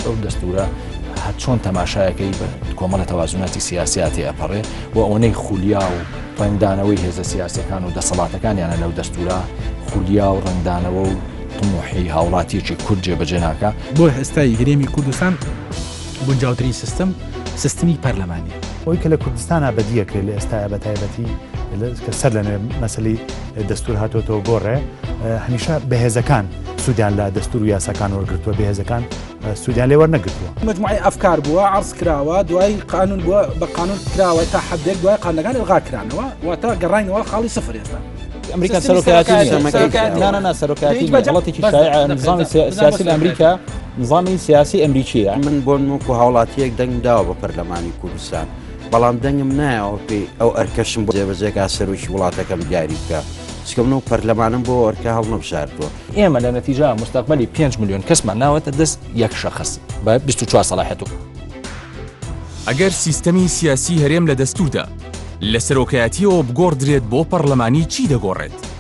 ئەو دەستورە هەر چۆن تەماشایەکەی بە کۆمەڵە تەوازناتی سیاسیا تێ ئەپەڕێ و ئەوەنەی خولیا و ڕەنگدانەوەی هێزە سیاسەکان و دەسەڵاتەکانیانە لەو دەستورە خولیا و ڕەنگدانەوە و طموحی هاوڵاتیەکی کورد جێبەجێ ناکا. بۆ ئێستای هەرێمی کوردستان گونجاوترین سیستم سیستمی پەرلەمانیە. ئەوەی کە لە کوردستانا بەدی ئەکرێ لە ئێستایا بە تایبەتی کە سەر لە نوێ مەسەلەی دەستور هاتۆتەوە گۆڕێ هەمیشە بەهێزەکان سوودیان لە دەستور و یاساکان وەرگرتووە بەهێزەکان سوودیان لێ وەرنەگرتووە. مجموعەی ئەفکار بووە عەرز کراوە دوای قانون بووە بە قانون کراوە تا حدێک دوای قانونەکان ئیلغا کرانەوە واتە گەڕاینەوە خاڵی سفر ئێستا. ئەمریکا سەرۆکایەتی نییە نا نا سەرۆکایەتی نییە وڵاتێکی شایع نظامی سیاسی لە ئەمریکا نظامی سیاسی ئەمریکیە. من بۆن وەکو هاوڵاتیەک دەنگم داوە بە پەرلەمانی کوردستان بەڵام دەنگم نایەوە پێی ئەو ئەرکەشم بۆ جێبەجێکا سەرۆکی وڵاتەکەم دیاری بکە چونکە من ئەو پەرلەمانم بۆ ئەرکە هەڵنەبژاردووە. ئێمە لە نەتیجە مستەقبەلی پێنج ملیۆن کەسمان ناوەتە دەست یەک شەخس بە 24 سەڵاحیەت و. ئەگەر سیستەمی سیاسی هەرێم لە دەستووردا لە سەرۆکایەتییەوە بگۆڕدرێت بۆ پەڕلەمانی چی دەگۆڕێت؟